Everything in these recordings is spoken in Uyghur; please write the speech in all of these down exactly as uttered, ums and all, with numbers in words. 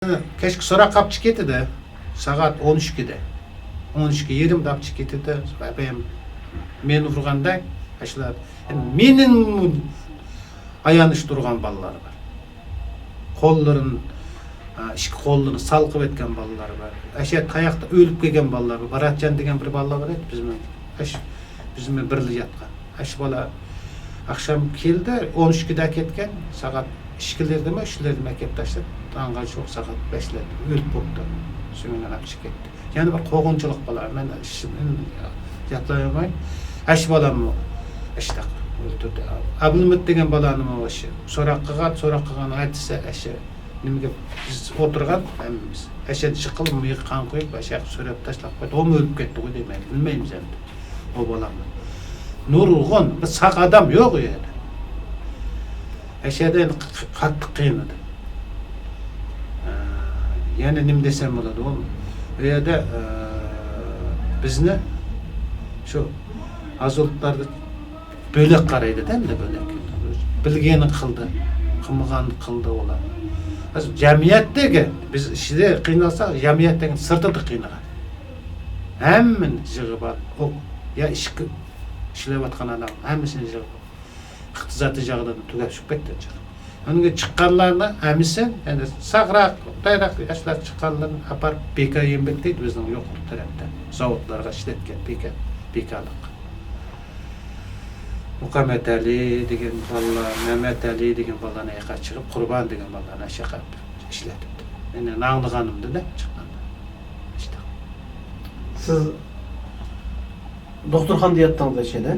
كەچكە سوراققا ئاپچىقىپ كېتىدۇ. سائەت ئون ئىككىدە. ئون ئىككى يېرىمدە ئاپچىقىپ كېتىدۇ. ئەپەيىم مېنى ئۇرغاندەك، ئاشۇلار. مېنىڭ ئايانىش تۇرغان بالىلار بار. قوللىرىنى، ئىككى قوللىرىنى سالقىۋەتكەن بالىلار بار. ئەشە تاياقتا ئۆلۈپ كەلگەن بالىلار بار. باراتجان دېگەن بىر بالىلار بار ئىدى، بىزنىڭ ئەش-، بىزنىڭ بىلەن بىرگە ياتقان. ئەشە بالا ئاخشام كەلدى، ئون ئىككىدە كەتكەن، سائەت ئىككىلەردىمۇ، ئۈچلەردىمۇ ئەكەپ تاشلاپ، تاڭغا شۇ سائەت بەشلەردە ئۆلۈپ بوپتۇ. سۆڭۈنى ئاپچىقىپ كەتتى. يەنە بىر قوغۇنچىلىق بالا، مەن ئىسمىنى يادلايالمايمەن. ئەشە بالاممۇ ئىشتاق ئۆلتۈردى. ئابلىمىت دېگەن بالانىمۇ ئاشۇ سوراق قىلغان، سوراق قىلغان ئەتىسى ئەشە نېمىگە بىز ئولتۇرغان ھەممىمىز. ئەشە چىقىپ، مىيىقى قان قۇيۇپ، ئەشە سۆرەپ تاشلاپ قويدى. ئۇمۇ ئۆلۈپ كەتتىغۇ دەيمەن. بىلمەيمىز ئەمدى. ئۇ بالامنى. نۇرغۇن، بىر ساق ئادام يوق ئۇ يەردە. ئەشەدە ئەمدى ق-، ق-، قاتتىق قىينىدى. ئە، يەنە نېمە دېسەم بولىدۇ، ئۇ يەردە، ئە، بىزنى شۇ ئازۇلتلاردا بۆلەك قارايدۇ-دە، ئەمدى بۆلەك. بىلگەننى قىلدى، قىلمىغاننى قىلدى ئۇلار. ھازىر جەمئىيەتتىكى، بىز ئىچىدە قىينالساق، جەمئىيەتتىكى سىرتىدا قىينىغان. ھەممىنى يىغىپ ئاپ، ئوق، يا ئىشقا ئىشلەۋاتقان ئادەم، ھەممىسىنى يىغىپ ئاپ. ئىقتىسادىي جەھەتتىن تۈگەپ چىقىپ كەتكەن چاغ. ئۇنىڭغا چىققانلارنى ھەممىسى، يەنى ساغراق، ئوتتۇراراق ياشلار چىققانلىرىنى ئاپارىپ بىكا يېمەك دەيدۇ بىزنىڭ يۇقىرى تەرەپتە. زاۋۇتلارغا ئىشلەتكەن بىكا، بىكالىق. مۇقەممەت ئەلى دېگەن بالىلار، مەمەت ئەلى دېگەن بالىلارنى ئەيقا چىقىپ، قۇربان دېگەن بالىلارنى ئەشەقە ئىشلىتىپتۇ. مېنى ئاڭلىغانىمدا دەپ چىققاندا. ئىشتە. سىز دوختۇرخانىدا ياتتىڭىز ئەشەدە؟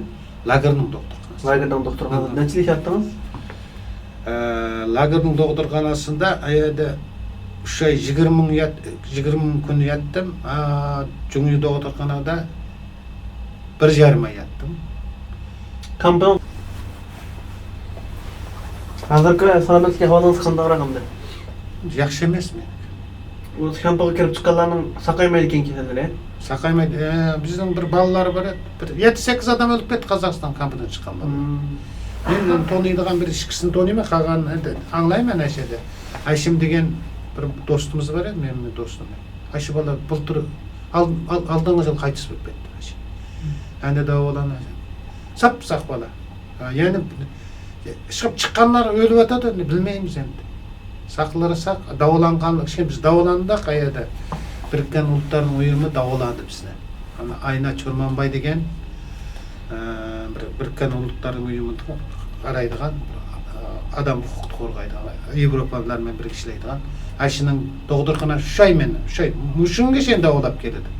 لاگېرنىڭ دوختۇرخانىسى. لاگېرنىڭ دوختۇرخانىسىدا نەچچە يىل ياتتىڭىز؟ ئە، لاگېرنىڭ دوختۇرخانىسىدا ئەيەردە ئۈچ ئاي يىگىرمە مىڭ يات-، يىگىرمە مىڭ كۈن ياتتىم. ئا، جۇڭيى دوختۇرخانىدا بىر يېرىم ئاي ياتتىم. كامپيۇتېر. ھازىرقى سالامەتلىك ئەھۋالىڭىز قانداقراق ئەمدى؟ ياخشى ئەمەس مېنىڭ. ئۇ كامپىغا كىرىپ چىققانلارنىڭ ساقايمايدىكەن كېسەللىرى؟ ساقايمايدۇ. ئە، بىزنىڭ بىر بالىلار بار، بىر يەتتە سەككىز ئادەم ئۆلۈپ كەتتى قازاقىستان كامپىدىن چىققان بالىلار. مم. مەن تونۇيدىغان بىر ئىككىسىنى تونۇيمەن، قالغاننى ئەمدى ئاڭلايمەن ئەشەدە. ھاشىم دېگەن بىر دوستىمىز بار ئىدى، مېنىڭ دوستۇم. ئاشۇ بالا بۇلتۇر ئال-، ئال-، ئالدىنقى يىل قايتىس بولۇپ كەتتى. ئەمدى داۋالانغان ساپساق بالا. ھە، يەنە ئىشقىلىپ چىققانلار ئۆلۈۋاتىدۇ، ئەمدى بىلمەيمىز ئەمدى. ساقلىرى ساق، داۋالانغان، ئىشقىلىپ بىز داۋالاندۇق، قەيەردە. بىرىككەن ئۇلۇتلارنىڭ ئۇيۇمى داۋالاندى بىزنى. ئانا ئاينا چورمانباي دېگەن، ئە، بىر، بىرىككەن ئۇلۇتلارنىڭ ئۇيۇمىدا قارايدىغان، ئە، ئادەم ھوقۇقىنى قورغايدىغان، ياۋروپالىلار بىلەن بىرگە ئىشلەيدىغان. ئاشۇنىڭ دوختۇرخانا شۇ ئاي مېنى، شۇ ئاي، مۇشۇنىڭغا شېنى داۋالاپ كېلىدۇ.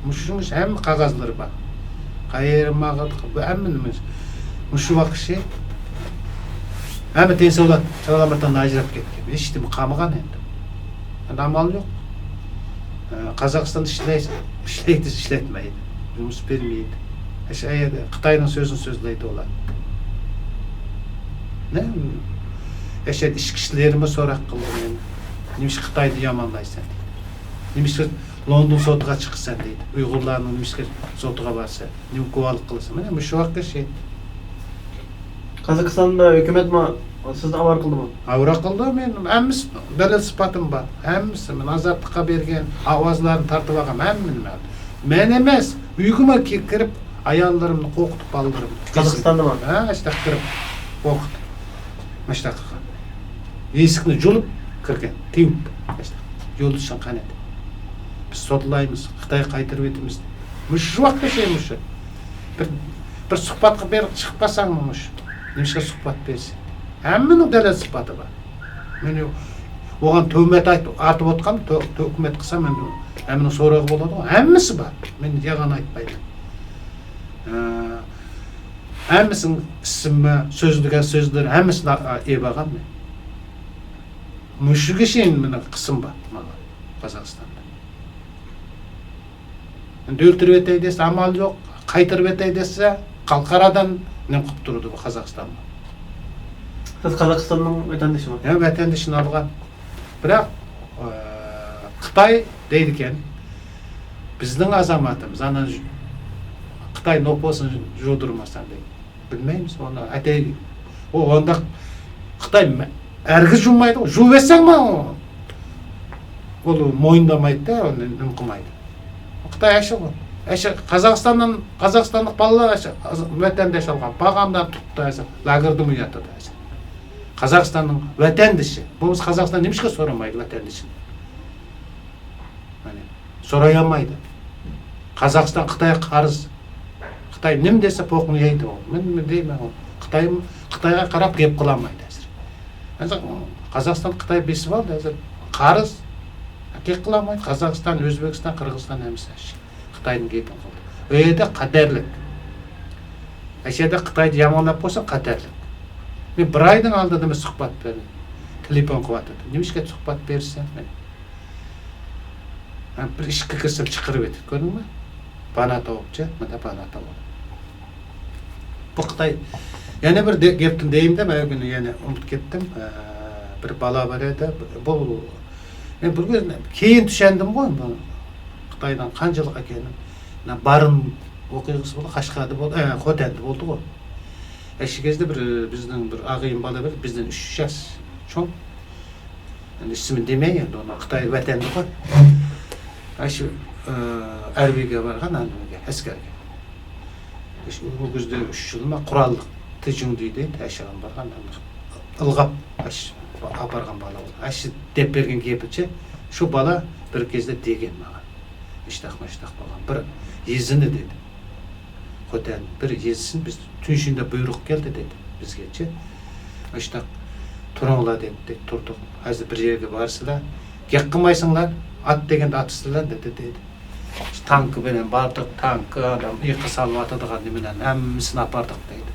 مۇشۇنىڭغا ھەممە قاغازلىرى بار. قايرىماغا، بۇ ھەممە نېمە. مۇشۇ ۋاقىت شېنى ھەممە تەن ساغلام-، ساغلاملىقتىن ئاجراپ كەتكەن. ھېچنېمە قالمىغان ئەمدى. ئەمدى ئامال يوق. ئە، قازاقىستاندا ئىشلەي-، ئىشلەيدۇ، ئىشلەتمەيدۇ. نومۇس بەرمەيدۇ. ئەشە يەردە خىتاينىڭ سۆزىنى سۆزلەيدۇ ئۇلار. نە؟ ئەشە ئىچكى ئىشلىرىمۇ سوراق قىلدى مېنى. نېمىشقا خىتاينى يامانلايسەن دەيدۇ. نېمىشقا لوندون سوتىغا چىقىسەن دەيدۇ. ئۇيغۇرلارنىڭ نېمىشقا سوتىغا بارسا، نېمە گۇۋاھلىق قىلىسەن؟ مانا مۇشۇ ۋاقىت شېنى. قازاقىستاندا ھۆكۈمەتمۇ سىزنى ئاۋارە قىلدىمۇ؟ ئاۋارە قىلدى، مېنى ھەممىسى دەلىل سۈپىتىم بار. ھەممىسى، مەن ئازادلىققا بەرگەن، ئاۋازلارنى تارتىۋالغان ھەممىنى مەن. مەن ئەمەس، ئۆيگىمۇ كىرىپ، ئاياللىرىمنى قورقۇتۇپ، بالىلىرىمنى. قازاقىستاندىمۇ؟ ھە، ئاشتاق كىرىپ، قورقۇتۇپ. ئاشتاق قىلغان. ئېسىكنى جۇلۇپ كىرگەن، تېۋىپ. ئاشتاق. يولدىشىڭ قانىدى؟ بىز سوتلايمىز، خىتايغا قايتۇرۇۋېتىمىز. مۇشۇ ۋاقىتقىچە مۇشۇ. بىر، بىر سۇھباتقا بېرىپ چىقىپ قالساڭمۇ مۇشۇ. نېمىشقا سۇھبەت بەرسە؟ ھەممىنىڭ دەلىل سۈپىتى بار. مەن يوق. ئوغان تۆھمەت ئارتىپ ئوتقان، تۆ-، تۆھمەت قىلسا مەن ھەممىنىڭ سوراقى بولىدۇ. ھەممىسى بار. مەن يالغان ئېيتمايمەن. ھە، ھەممىسىنىڭ ئىسمى، سۆزلىگەن سۆزلىرى، ھەممىسىنى ئېلىپ ئالغان مەن. مۇشۇگە شېنى مېنىڭ قىسىم بار ماڭا قازاقىستاندا. ئۆلتۈرۈۋېتەي دېسە ئامال يوق، قايتۇرۇۋېتەي دېسە خەلقئارادىن نېمە قىلىپ تۇرىدۇ بۇ قازاقىستانمۇ. سىز قازاقىستاننىڭ ۋەتەندىشىمۇ؟ ھە، ۋەتەندىشىنى ئالغان. بىراق، ئە، خىتاي دەيدىكەن، بىزنىڭ ئازاماتىمىز، ئانا، خىتاي نوپۇسىنى جۇدۇرماسان دەيدۇ. بىلمەيمىز ئۇنى. ئەتەي ئۇ ئۇنداق خىتاي مە-، ئەرگە جۇممايدۇ. جۇۋەتسەڭمۇ، ئۇ، بۇ مويۇندىمايدۇ-دە، ئۇنى نېمە قىلمايدۇ. خىتاي ئاشۇ، ئاشۇ قازاقىستاندىن، قازاقىستانلىق بالىلار ئاشۇ ۋەتەنداش ئالغان، بارغاندا تۇتتى، ھازىر لاگېردا ياتىدۇ ھازىر. قازاقىستاننىڭ ۋەتەندىشى. بولمىسا قازاقىستان نېمىشقا سورىمايدۇ ۋەتەندىشىنى؟ يەنى سورايالمايدۇ. قازاقىستان خىتايغا قەرز. خىتاي نېمە دېسە پوقۇڭ يەيدۇ ئۇ. مەن نېمە دەيمەن ئۇ. خىتاي، خىتايغا قاراپ گەپ قىلالمايدۇ ھازىر. ھازىر قازاقىستان خىتاي بېسىپ ئالدى ھازىر. قەرز. گەپ قىلالمايدۇ. قازاقىستان، ئۆزبېكىستان، قىرغىزىستان ھەممىسى. خىتاينىڭ گېپىنى قىلدى. ئۇ يەردە خەتەرلىك. ئەشەدە خىتاينى يامانلاپ قويسا خەتەرلىك. مەن بىر ئايدىن ئالدىن نېمە سۇھبەت بەردىم. تېلېفون قىلىۋاتىدۇ. نېمىشقا سۇھبەت بېرىسەن مەن؟ ھە، بىر ئىشقا كىرسەم چىقىرىۋېتىدۇ، كۆردۈڭمۇ؟ بانا تاۋۇپچە، مانا بانا تاۋۇپ. بۇ خىتاي، يەنە بىر دە-، گەپتىن دەيمدە، مەن بۈگۈن يەنە ئۇنتۇپ كەتتىم. ئە، بىر بالا بار ئىدى. بۇ، مەن بىر كۈن كېيىن چۈشەندىمغۇ، بۇ خىتاينىڭ قانچىلىق ئىكەنلىكىنى. بارىن ئوقۇغۇسى بولدى، قەشقەردە بولدى، ئە، خوتەندە بولدىغۇ. ئەشىگەزدە بىر، بىزنىڭ بىر ئاغىنە بالا بىر، بىزدىن ئۈچ ياش چوڭ. ئەمدى ئىسمىنى دېمەي، ئەمدى ئۇنىڭ خىتاي ۋەتەندىغۇ. ئاشۇ، ئە، ئەربىيگە بارغان، ئەربىيگە، ئەسكەرگە. ئاشۇ ئۇ كۈزدە ئۈچ يىلمۇ قوراللىق تىجۇڭدى دەيدۇ، ئاشۇغا بارغان، ئىلغاپ، ئاش-، ئاپارغان بالا بولدى. ئاشۇ دەپ بەرگەن گېپىچە، شۇ بالا بىر كېزدە دېگەن ماڭا. ئىشتاق مىشتاق بولغان. بىر يېزىنى دېدى. خوتەن بىر يېزىسىنى بىز تۇنشىندە بۇيرۇق كەلدى دېدى بىزگىچە. ئاشتاق تۇرۇڭلار دېدى، تۇردۇق. ھازىر بىر يەرگە بارسىلەر، گەپ قىلمايسىڭلار، ئات دېگەندە ئاتىسىلەر دېدى، دېدى. تانكا بىلەن باردۇق، تانكا، ئادەم ئېقى سالىۋاتىدىغان نېمىلەرنى ھەممىسىنى ئاپاردۇق دەيدۇ.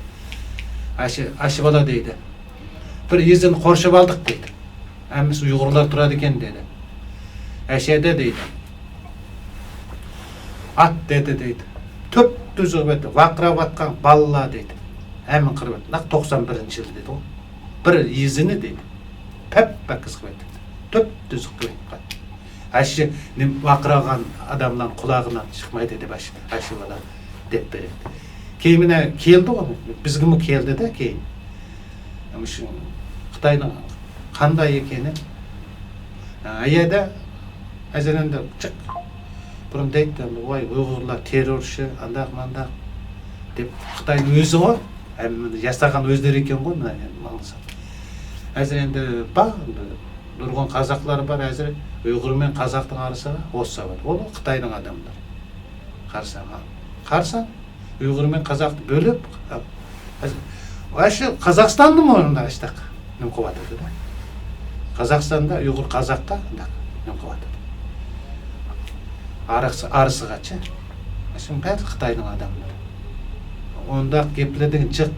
ئاشۇ، ئاشۇ بالا دەيدۇ. بىر يېزىنى قورشاپ ئالدۇق دەيدۇ. ھەممىسى ئۇيغۇرلار تۇرىدىكەن دەيدۇ. ئەشەدە دەيدۇ. ئات دېدى دەيدۇ. تۈپتۈز قىلىپ ۋارقىراۋاتقان بالىلار دەيدۇ. ھەممە قىرىۋەتتى. نەق توقسان بىرىنچى يىل دەيدۇ. بىر يېزىنى دەيدۇ. پەپپەكىز قىلىۋەتتى. تۈپتۈز قىلىۋەتتى. ئاشۇ نېمە ۋارقىرىغان ئادەملەرنىڭ قۇلاقىدىن چىقمايدۇ دەپ ئاشۇ، ئاشۇ بالا دەپ بېرەتتى. كېيىن مانا كېلىدىغۇ، بىزگىمۇ كېلىدىدە كېيىن. مۇشۇ خىتاينىڭ قانداق ئىكەنى. ھە، يەردە ھازىر ئەمدى جىق بۇرۇن دەيتتى، ۋاي، ئۇيغۇرلار تېررورچى، ئانداق مانداق دەپ، خىتاينىڭ ئۆزىغۇ، ھەممىنى ياسىغان ئۆزلىرى ئىكەنغۇ، مانا ئەمدى ماڭسا. ھازىر ئەمدى بار، نۇرغۇن قازاقلار بار، ھازىر ئۇيغۇر مەن قازاقنىڭ ئارىسىغا ئوت سالىدۇ. ئۇ خىتاينىڭ ئادەملىرى. قارىساڭ، ھا. قارىساڭ، ئۇيغۇر مەن قازاقنى بۆلۈپ، ھا، ئاشۇ قازاقىستاندىمۇ مۇنداق ئىشتاق نېمە قىلىۋاتىدۇ-دە. قازاقىستاندا ئۇيغۇر قازاققا مۇنداق نېمە قىلىۋاتىدۇ. ئارىسى، ئارىسىغىچە. شۇ بەزى خىتاينىڭ ئادەملىرى. ئۇنداق گەپلەردىن جىق.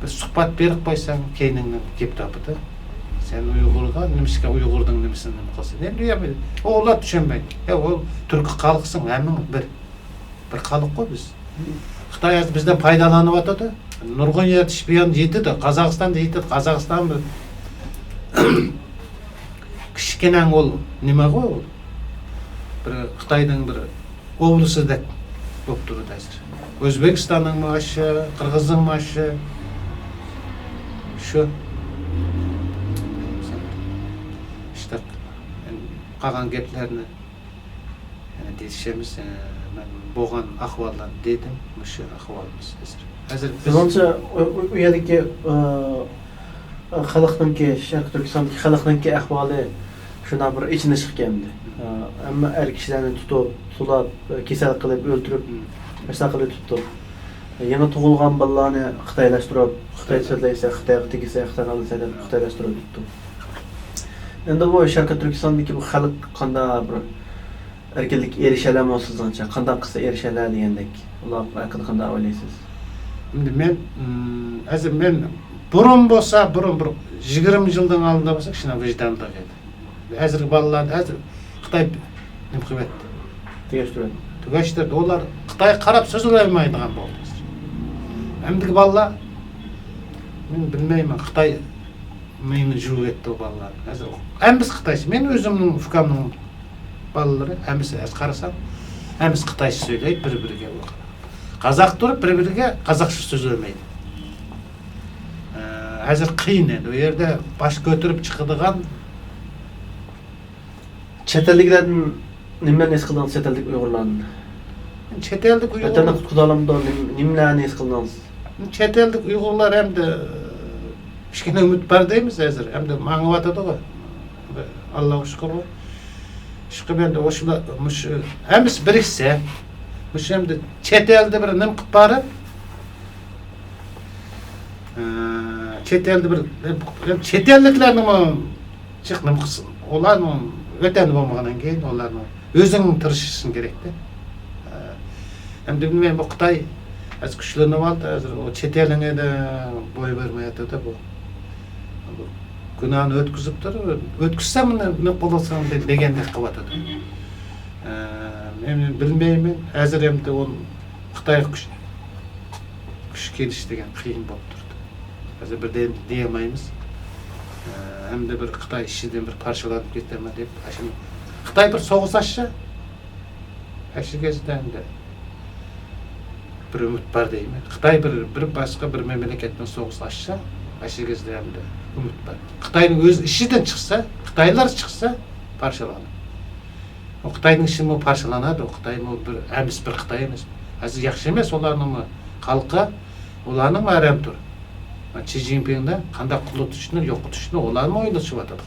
بىر سۇھبەت بېرىپ قويساڭ، كەينىڭدىن گەپ تاپىدۇ. سەن ئۇيغۇرغا نېمىشقا ئۇيغۇرنىڭ نېمىسىنى نېمە قىلسىڭ؟ ئەمدى يا بىر، ئۇلار چۈشەنمەيدۇ. يا ئۇ تۈركىي خەلقسىڭ، ھەممىڭ بىر. بىر خەلققۇ بىز. خىتاي ھازىر بىزدىن پايدىلىنىۋاتىدۇ. نۇرغۇن يەردە ئىش بۇيان يېتىدۇ. قازاقىستاندا يېتىدۇ. قازاقىستان بىر كىچىككىنە ئۇ نېمە غۇ؟ بىر خىتاينىڭ بىر ئوبلىسىدەك بولۇپ تۇرىدۇ ھازىر. ئۆزبېكىستاننىڭمۇ ئاشۇ، قىرغىزنىڭمۇ ئاشۇ. شۇ. ئىشتاق قالغان گەپلەرنى يەنە دېيىشىمىز، ئە، مەن بولغان ئەھۋاللارنى دېدىم، مۇشۇ ئەھۋالىمىز ھازىر. ھازىر بىز مېنىڭچە، ئۇ، ئۇ، ئۇ يەردىكى، ئە، خەلقنىڭكى، شەرقىي تۈركىستاندىكى خەلقنىڭكى ئەھۋالى شۇنداق بىر ئېچىنىشلىق ئىكەن. ئە، ھەممە ئەر كىشىلەرنى تۇتۇپ، سولاپ، كېسەل قىلىپ، ئۆلتۈرۈپ، مم. ئاشۇنداق قىلىپ تۇتۇپ. يېڭى تۇغۇلغان بالىلارنى خىتايلاشتۇرۇپ، خىتاي سۆزلەيسە، خىتايغا تېگىسە، خىتاينى ئالىسە دەپ خىتايلاشتۇرۇپ تۇتۇپ. ئەمدى بۇ شەرقىي تۈركىستاندىكى بۇ خەلق قانداق بىر ئەركىنلىككە ئېرىشەلەمدۇ سىزنىڭچە؟ قانداق قىلسا ئېرىشەلەر دېگەندەك، ئۇلار ھەققىدە قانداق ئويلايسىز؟ ئەمدى مەن، ئىم، ھازىر مەن بۇرۇن بولسا، بۇرۇن بىر يىگىرمە يىلدىن ئالدىن بولسا كىشىنىڭ ۋىجدانلىق ئىدى. ھازىرقى بالىلار ھازىر خىتاي نېمە قىلىۋەتتى؟ تۈگەشتۈرۈۋەتتى. تۈگەشتۈردى. ئۇلار خىتايغا قاراپ سۆزلىيەلمەيدىغان بولدى. ئەمدىكى بالىلار، مەن بىلمەيمەن، خىتاي مېنى جۇۋۇۋەتتى ئۇ بالىلار. ھازىر ھەممىسى خىتايچە. مەن ئۆزۈمنىڭ ئۇكامنىڭ بالىلىرى ھەممىسى، ھازىر قارىسام، ھەممىسى خىتايچە سۆزلەيدۇ بىر-بىرىگە. قازاق تۇرۇپ بىر-بىرىگە قازاقچە سۆزلىمەيدۇ. ئە، ھازىر قىيىن ئەمدى. ئۇ يەردە باش كۆتۈرۈپ چىقىدىغان، چەت ئەلدىكىلەردىن نېمىلەرنى ھېس قىلدىڭىز؟ چەت ئەلدىك ئۇيغۇرلاردىن؟ چەت ئەلدىك ۋەتەننى ئۇيغۇر-، قۇتقۇزالامدۇ؟ نېم-، نېمىلەرنى ھېس قىلدىڭىز؟ چەت ئەلدىك ئۇيغۇرلار ئەمدى كىچىككىنە ئۈمىد بار دەيمىز ھازىر. ئەمدى ماڭىۋاتىدىغۇ. ئاللاغا شۈكۈر. شۇ قىلىپ ئەمدى ئاشۇلار، مۇشۇ ھەممىسى بىرىكسە، مۇشۇ ئەمدى چەت ئەلدە بىر نېمە قىلىپ بارىپ، ئە، چەت ئەلدە بىر، چەت ئەللىكلەرنىڭمۇ جىق نېمە قىلسۇن، ئۇلارنىڭ ۋەتەندە بولمىغاندىن كېيىن ئۇلارنىڭ ئۆزىنىڭ تىرىشىشى كېرەكتە. ئە، ئەمدى بىلمەيمەن، بۇ خىتاي ھازىر كۈچلىنىۋالدى، ھازىر ئۇ چەت ئەلنىڭ بوي بەرمەيۋاتىدۇ بۇ. بۇ گۇناھنى ئۆتكۈزۈپ تۇر، ئۆتكۈزسەم نېمە قىلىسەن دېگەندەك قىلىۋاتىدۇ. ئە، مەن بىلمەيمەن، ھازىر ئەمدى ئۇ خىتايغا كۈچ، كۈچ كېلىش دېگەن قىيىن بولۇپ تۇرىدۇ. ھازىر بىر دەم دېيەلمەيمىز. ئە، ھەمدە بىر خىتاي ئىچىدىن بىر پارچىلانىپ كېتەرمەن دەپ، ئاشۇنى خىتاي بىر سوغۇس ئاچسا، ئاشۇ گەزدە ئەمدى بىر ئۈمىد بار دەيمەن. خىتاي بىر، بىر باشقا بىر مەملىكەتتىن سوغۇس ئاچسا، ئاشۇ گەزدە ئەمدى ئۈمىد بار. خىتاينىڭ ئۆز ئىچىدىن چىقسا، خىتايلار چىقسا، پارچىلانىدۇ. ئۇ خىتاينىڭ ئىچىمۇ پارچىلانىدۇ. خىتايمۇ بىر، ھەممىسى بىر خىتاي ئەمەس. ھازىر ياخشى ئەمەس ئۇلارنىڭمۇ خەلقى، ئۇلارنىڭمۇ ھەرەم تۇر. شى جىنپىڭنى قانداق قۇتۇلۇشنى، يوقىتىشنى ئۇلارمۇ ئويلىشىۋاتىدۇ.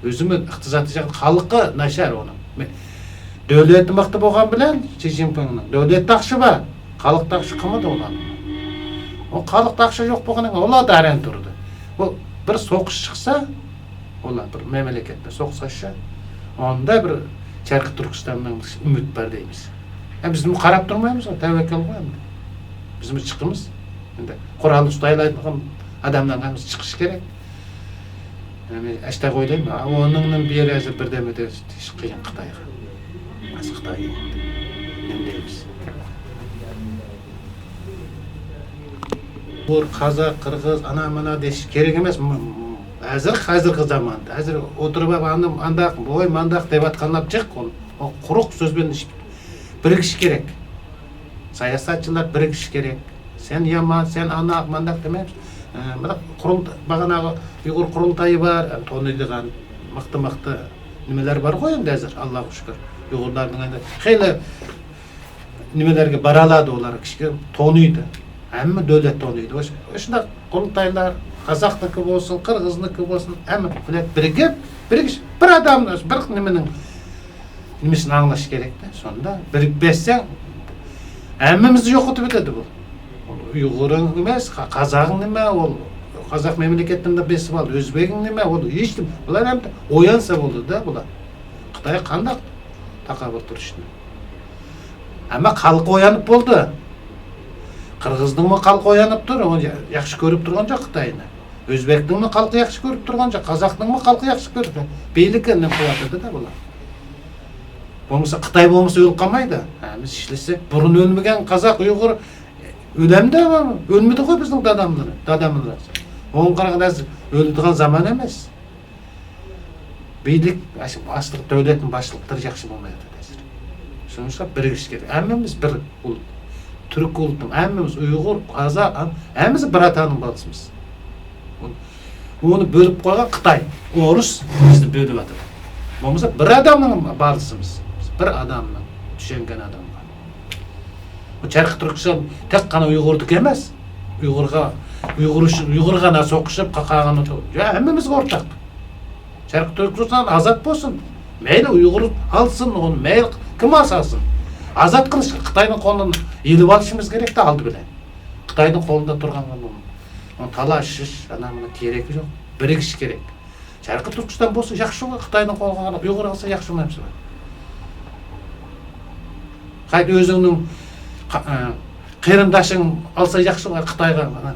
ئۆزىمۇ ئىقتىساد جەھەتتە خەلقى ناچار ئۇنىڭ. دۆلەتنى ماختى بولغان بىلەن شى جىنپىڭنىڭ دۆلەتتە ئاقچا بار. خەلقتە ئاقچا قىلمىدى ئۇلار. ئۇ خەلقتە ئاقچا يوق بولغىنىڭ ئۇلار دەرەن تۇرىدۇ. بۇ بىر سوقۇش چىقسا، ئۇلار بىر مەملىكەتتە سوقۇش ئاچسا، ئۇندا بىر شەرقىي تۈركىستاننىڭ ئۈمىد بار دەيمىز. ھە، بىزمۇ قاراپ تۇرمايمىز، تەۋەككۈل قىلىمىز. بىزمۇ چىقىمىز. ئەمدى قورال ئۇستايلايدىغان ئادەملەرنىڭ ھەممىسى چىقىشى كېرەك. يەنى ئاشتاق ئويلايمەن. ئۇنىڭدىن بىر ھازىر بىردەمدە قىيىن خىتايغا. ھازىر خىتاي نېمە دەيمىز؟ ئۇيغۇر، قازاق، قىرغىز، ئانا مانا دېيىش كېرەك ئەمەس. م-، م-، ھازىر، ھازىرقى زاماندا، ھازىر ئولتۇرۇپ ئانداق، ئانداق، ۋوي مانداق دەۋاتقانلار جىق. ئۇ قۇرۇق سۆز بىلەن ئىش بىرىكىشى كېرەك. ساياسەتچىلەر بىرىكىشى كېرەك. سەن يامان، سەن ئانا، مانداق دېمەيمىز. ئە، مانا قۇرۇل-، باغاناغۇ ئۇيغۇر قۇرۇلتايى بار، ئە، تونۇيدىغان ماختى-ماختى نېمىلەر بارغۇ ئەمدى ھازىر، ئاللاغا شۈكۈر. ئۇيغۇرلارنىڭ ئەمدى خېلى نېمىلەرگە بارالادى ئۇلار، كىشىگە تونۇيدۇ. ھەممە دۆلەت تونۇيدۇ. ئاشۇ-، ئاشۇنداق قۇرۇلتايلار، قازاقنىڭكى بولسۇن، قىرغىزنىڭكى بولسۇن، ھەممە مىللەت بىرىكىپ، بىرىكىش، بىر ئادەم، بىر نېمىنىڭ نېمىسىنى ئاڭلاش كېرەكتە. شۇندا بىرىكىپ بەرسەڭ، ھەممىمىزنى يوقىتىپ ئۆتىدۇ بۇ. ئۇيغۇرۇڭ ئەمەس، قا-، قازاقىڭ نېمە، ئۇ قازاق مەملىكەتىنى بېسىپ ئالدى، ئۆزبېكىڭ نېمە، ئۇ ھېچ نېمە. بۇلار ئەمدى ئويانسا بولدى-دە بۇلار. خىتاي قانداق تاقابىل تۇرۇشنى؟ ئەمما خەلق ئويانىپ بولدى. قىرغىزنىڭمۇ خەلقى ئويانىپ تۇر، ئۇ يا-، ياخشى كۆرۈپ تۇرغان جاق خىتاينى. ئۆزبەكنىڭمۇ خەلقى ياخشى كۆرۈپ تۇرغان جاق، قازاقنىڭمۇ خەلقى ياخشى كۆرۈپ تۇر. بىلىكى نېمە قىلىۋاتىدۇ-دە بۇلار. بولمىسا خىتاي بولمىسا ئۆلۈپ قالمايدۇ. ھەممىسى ئىشلىسە، بۇرۇن ئۆلمىگەن قازاق، ئۇيغۇر ئۆلەمدۇ؟ ئۆلمىدىغۇ بىزنىڭ داداملىرى، داداملىرى. ئوڭ قارىغان ھازىر ئۆلىدىغان زامان ئەمەس. بىلىك، ئاشۇ باشلىق، دۆلەتنىڭ باشلىقلىرى ياخشى بولمايۋاتىدۇ ھازىر. شۇنىڭ ئۈچۈن بىرىكىش كېرەك. ھەممىمىز بىر ئۇل، تۈرك ئۇلۇتىم، ھەممىمىز ئۇيغۇر، قازاق، ھەم-، ھەممىمىز بىر ئاتا ئانىنىڭ بالىسىمىز. ئۇنى بۆلۈپ قويغان خىتاي، ئورۇس بىزنى بۆلۈۋاتىدۇ. بولمىسا بىر ئادەمنىڭ بالىسىمىز. بىز بىر ئادەمنىڭ، چۈشەنگەن ئادەمنىڭ. بۇ شەرقىي تۈركىستان تەك قانا ئۇيغۇردىكى ئەمەس. ئۇيغۇرغا، ئۇيغۇر ئۈچۈن، ئۇيغۇرغا سوقۇشۇپ قالغان، يا، ھەممىمىزگە ئورتاق. شەرقىي تۈركىستان ئازاد بولسۇن. مەيلى ئۇيغۇر ئالسۇن ئۇنى، مەيلى كىم ئالسا ئالسۇن. ئازاد قىلىشقا خىتاينىڭ قولىدىن ئېلىپ ئالىشىمىز كېرەكتە ئالدى بىلەن. خىتاينىڭ قولىدا تۇرغان بۇ، ئۇنى تالىشىش، ئانا مۇنى كېرىكى يوق. بىرىكىش كېرەك. شەرقىي تۈركىستان بولسا ياخشىغۇ، خىتاينىڭ قولىغا ئۇيغۇر ئالسا ياخشىمۇ ئەمسە؟ قايتا ئۆزۈڭنىڭ قا-، ئە، قېرىنداشىڭ ئالسا ياخشىغۇ، خىتايغا، ئانا،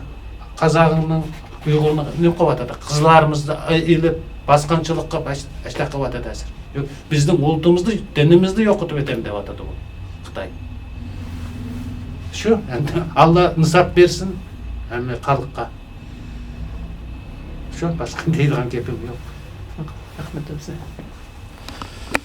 قازاغىڭنىڭ، ئۇيغۇرنىڭ نېمە قىلىۋاتىدۇ؟ قىزلىرىمىزنى ئېلىپ، باسقۇنچىلىق قىلىپ، ئەش-، ئەشتە قىلىۋاتىدۇ ھازىر. يو-، بىزنىڭ ئۇلۇتىمىزنى، دىنىمىزنى يوقىتىپ ئۆتەم دەۋاتىدۇ بۇ خىتاي. شۇ، ئەمدى ئاللا ئىنساپ بەرسۇن ھەممە خەلققە. شۇ، باشقا دەيدىغان گېپىم يوق. رەھمەت ئەمسە.